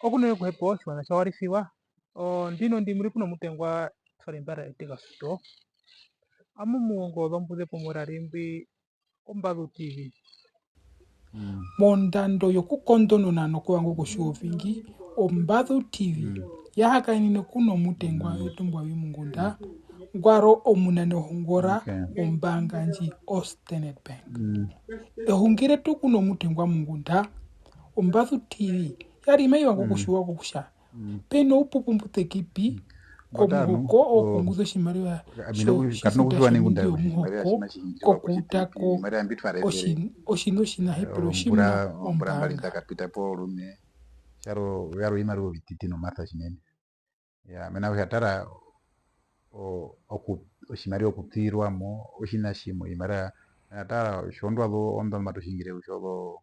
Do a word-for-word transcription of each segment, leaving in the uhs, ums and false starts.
Okunene okuhepa otjiwaṋa tja warisiwa, o, ndino ndi mu ri pu nomutengwa twa ri mbara etekasuto. Amu mu ongo ozombuze pomurari mbwi Ombazu T V. Mm. Mondando yokukondonona nokuvanga okutjiwa ovingi, Ombazu T V Mm. ya hakaenene ku nomutengwa Mm. Vetumbwa Vimungunda, ngwa ri omunane ohongora Okay. wombaanga ndji oStandard Bank. Mm. Ehungi retu ku nomutengwa Mungunda, Ombazu T V ya ri mai vanga Mm. okutjiwa kokutja Mm. pe noupupu mbu ṱeki pi Mm. komuhoko Mbotanu, o, okunguza otjimariva ami tjo-, noku-, tji katuna sita kutjiwa nai ngunda tjomuhoko ovisimariva tji matji hingirwa kokuuta kotjitipi, ko ovisimariva mbi twa revere. Otji-, otjiṋa otjinahepero eh, tjimuna ombura, ombura mbari ombaanga. Nda kapita poo rumwe, tjarwe, vyarwe ovimariva ovititi nomasa tjinene. Iyaa, mena rokutja tara o-, oku-, otjimariva okuṱirirwa mo, otjiṋa tjimwe, ovimariva, mena tara otjondwa zo, ondo matu hingire kutja ozo,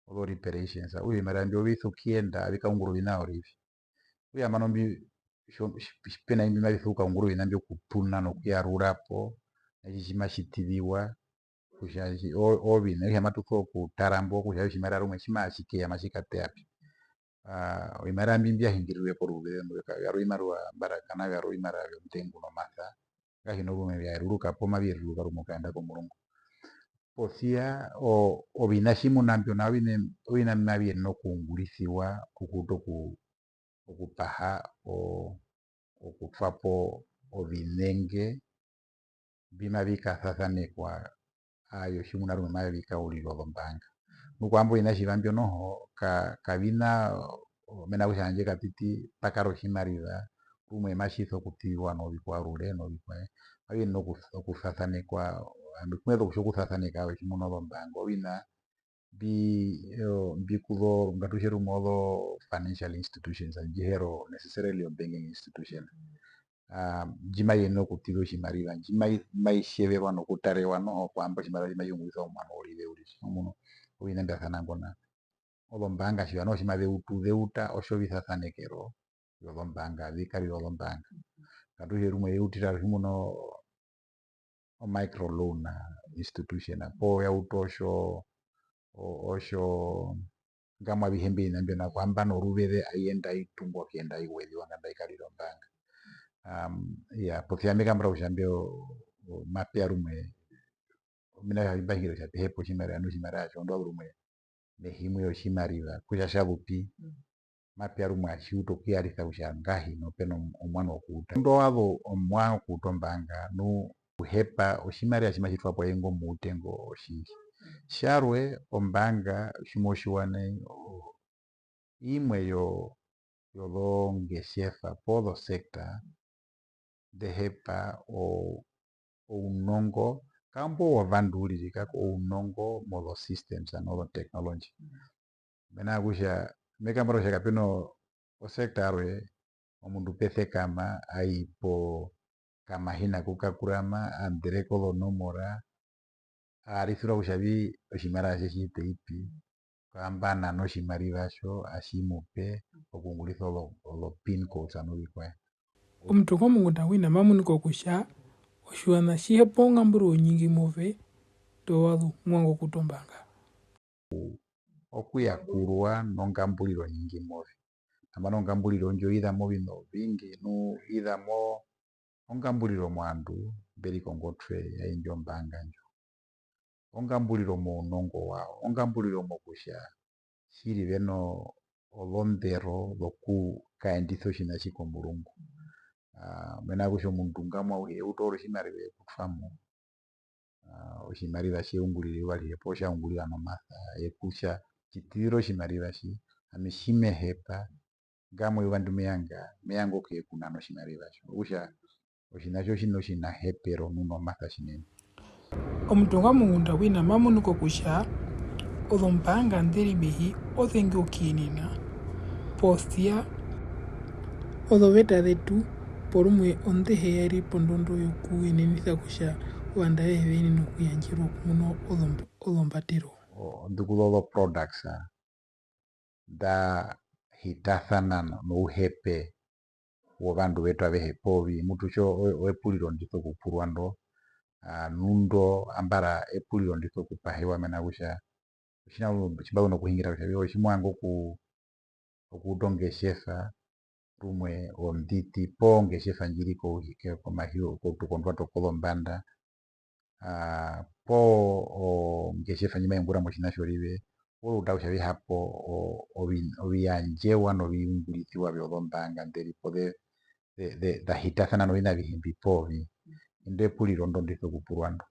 ozo reparations, okutja ovimariva mbyo vi sokuyenda, avi kaungura oviṋa vyarwe vi. Okutja nambano mbi, tjo-, tji-, tji pe na imbi mavi sokukaungura oviṋa mbyo okutuna nokuyarura po, na itji tji matji ṱiziwa, kutja tji-, o-, oviṋa, okutja matu sokutara mbo kutja otjimariva rumwe tji matji keya matji kaṱa pi. Ah, ovimariva mbi mbya hingirirwe poruveze ndo, vyarwe ovimariva mbara kana vyarwe ovimariva vyomutengu nomasa, ngahino rumwe vya eruruka poo mavi eruruka rumwe okaenda komurungu. Posi ya, o-, oviṋa tjimuna mbyo nao oviṋa, oviṋa mbi mavi yenene okuungurisiwa okuuta oku-, okupaha o-, okutwa po ovinenge mbi mavi kasasanekwa aayo tjimuna rumwe mavi kaurira ozombaanga. Nu kwaamba oviṋa tjiva mbyo noho ka-, kavi na, o-, mena rokutja handje katiti pa kara otjimariva rumwe matji sokuṱirirwa novikwaye orure novikwaye, mavi yenene oku-, okusasanekwa, ami ku me zu kutja okusasaneka aayo tjimuna ozombaanga, oviṋa mbi, o, mbi ku zo, ngatu tje rumwe ozo financial institutions, ndji he ri necessarily o banking institution. Ah, ndji mai yenene okuṱiza otjimariva, ndji mai, mai tjeverwa nokutarewa noho kwaamba otjimariva tji matji ungurisiwa momuano worive uriri. Tjimuna oviṋa mbya sana ngo nao. Ozombaanga tjiva noho tji maze utu, ze uta otjovisasanekero vyozombaanga, vi karira ozombaanga. Ngatu tje rumwe ye utira tjimuna o, o micro loan institution, poo ya utu otjo, o-, otjo, ngamwa avihe mbi oviṋa mbyo, na kwaamba noruveze ai yenda ai tungwa okuyenda ai weziwa nganda ai karira ombaanga. Am, iyaa, posi ya me kambura kutja mbyo, o, mape ya rumwe, mena rokutja mba hungire kutja pe hepa otjimariva, nu otjimariva tjo, ndovazu rumwe mehi mu ye otjimariva, kutja tja zu pi, Mm. mape ya rumwe atji utu okuyarisa kutja ngahino pe no omuano wokuuta. Ndovazu omuano wokuuta ombaanga, nu kuhepa otjimariva tji matji twa po aye ngo muute ngo otjingi. Tjarwe, ombaanga, tji mo tjiwa nai, o-, imwe yo-, yozongetjefa poo zosector nḓe hepa o-, ounongo, kaambo wovandu uriri, kako ounongo mozosystems, ano ozotechnology. Mena rokutja, me kambura kutja kape na o-, osector yarwe, omundu pe sekama, ai po, kamahina kukakurama, a ndereka ozonomora, a raisirwa kutja vi otjimariva tje tji ṱa pi, kwaamba a nana otjimariva tjo, atji mu pe okuungurisa ozo, ozo pin codes, ano ovikwaye. Omutu ngo Mungunda wina ma munika kutja otjiwaṋa tji hepa ongamburiro onyingi move, ndovazu mo vanga okuuta ombaanga. Okuyakurwa nongamburiro onyingi move. Nambano ongamburiro ndjo i za moviṋa ovingi, nu i za mo, ongamburiro movandu mbe ri kongotwe ya indjo ombaanga ndjo. Ongamburiro mounongo wawo, ongamburiro mokutja tjiri ve no ozondero zokukaendisa otjiṋa tji komurungu. Ah, mena rokutja omundu ngamwa auhe u toora otjimariva e ku twa mo, ah, otjimariva tje ungurire eyuva arihe poo tja ungurira nomasa, e ku tja, tji ṱizira otjimariva tji, ami tji me hepa, ngamwa eyuva ndi me yanga, me yanga okuye kunana otjimariva tjo. Okutja, otjiṋa tjo tji na otjinahepero nu nomasa tjinene. Omutu ngo Mungunda wina ma munika kutja ozombaanga nḓe ri mehi ozengi okuyenena, posi ya ozoveta zetu porumwe onḓe he ya ri pondondo yokuyenenisa kutja ovandu avehe ve yenene okuyandjerwa okumuna ozomb-, ozombatero. O-, nḓu ku za ozo products, a, nḓa hitasana no-, nouhepe wovandu vetu avehe poo vi, mutu tjo o-, epuriro ndi sokupurwa ndo, a, nu ndo ambara epuriro ndi sokupahewa mena rokutja otjiṋa tji mba zu nokuhungira kutja vi, otji mo vanga oku-, okuuta ongetjefa rumwe onditi poo ongetjefa ndji ri kouhike komahi, kotukondwa twokozombanda, aa, poo ongetjefa ndji mai ungura motjiṋa tjorive, oruuta kutja vi hapo o-, ovi-, oviyandjewa noviungurisiwa vyozombaanga nḓe ri po ze-, ze-, ze-, za hitasana noviṋa avihe mbi poo vi. Indo epuriro ndo ndi sokupurwa ndo.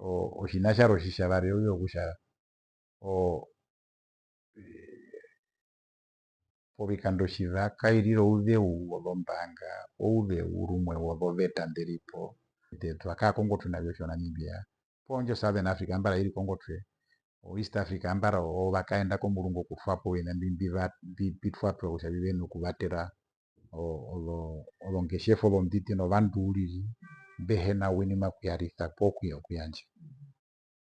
O-, otjiṋa tjarwe otjitjavari okutja o-, povikando tjiva kai rire ouzeu wozombaanga, ouzeu rumwe wozoveta nḓe ri po, twa kaa kongotwe na vyo tjo Namibia, poo ndjo Southern Africa, ambara i ri kongotwe, o East Africa, ambara o-, ovakaenda komurungu okutwa po oviṋa mbi, mbi va-, mbi, mbi twa po kutja vi vena okuvatera o-, ozo-, ozongetjefa ozonditi novandu uriri mbe hi na wini makuyarisa poo kuya-, okuyandja.